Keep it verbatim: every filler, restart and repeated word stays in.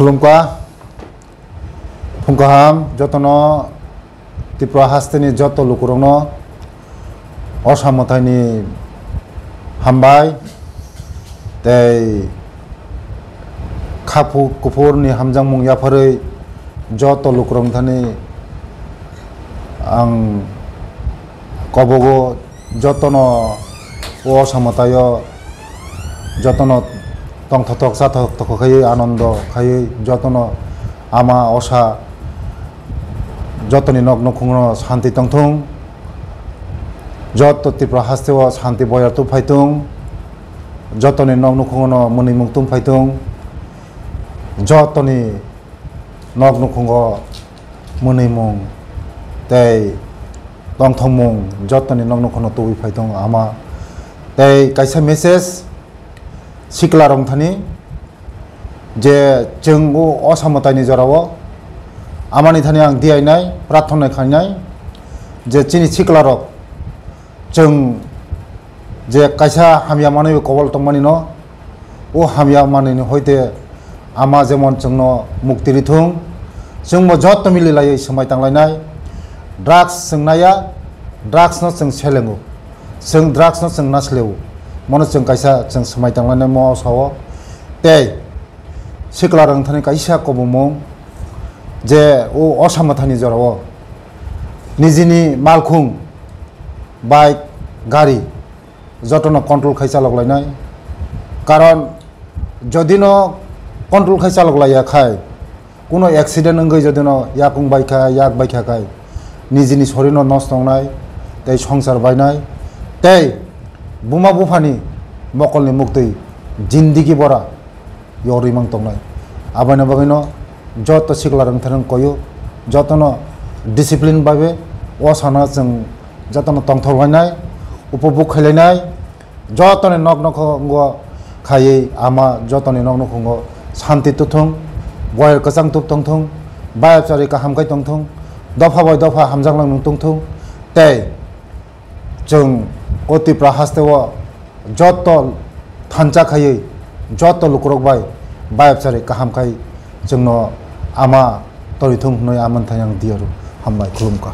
Khulumkha, phung kaham jotono, Tripura hasteni joto lukurokno Osa mwtaini hambai tei khaphu kuphurni hamjakmung yapharwi joto lukurokni thani ang kobogo jotono o Osa mwtaio jotono tongthothok chathothok khaiwi anondo khaiwi jotono ama Osa jotoni nok nukhungo santi tongthung, joto Tripura hasteo santi boyar tubphai thung, jotoni nok nukhungo mwnwimung tubphai thung, jotoni nok nukhungo mwnwimung tei tongthokmung jotoni nok nukhungo tubui phai thung ama. Tei kaisa message sikla rok thani je chwng o Osa mwtaini jorao amani thani ang diyainai, prarthana khainai je chini sikla rok chwng je kaisa hamya manwi kobol tongmani no, o hamya manwi ni hoite ama jemon chwngno mukti rithung, chwngbo joto mili laiwi swmai tanglainai. Drugs chwng naya, drugs no chwng selengo, chwng drugs no chwng nasleo, mono chwng kaisa chwng swmai tanglainai mo sao. Tei sikla rang thani kaisa kobomung je o Osa mwtaini jorao nijini malkhung, bike, gari jotono control khai chalok lainai. Karon jodino control khai chalok laiya khai, kuno accident wngwi jodino yakung baikha, yak baikha khai, nijini sorino nosto wngnai, tei songsar bainai, tei buma buphani mokolni muktwi jindigi bora yorwi mang tongnai. Aboni bagwino joto sikla rwngthar wng koyo, jotono discipline bai be o sana chwng jotono tongthok lainai, upobuk khainai, jotoni nok nokhungo khaiwi ama jotoni nok nokhungo santi tuthung, boyar kwchang tup tongthung, bayapchari kaham khai tongthung, dopha bai dopha hamjaknai nung tongthung, tei chwng o Tripura hasteo joto thansa khaiwi joto lukurok bai bayapchari kaham khai chwngno ama torithung hwnwi amani thani ang diyaru hambai khulumkha.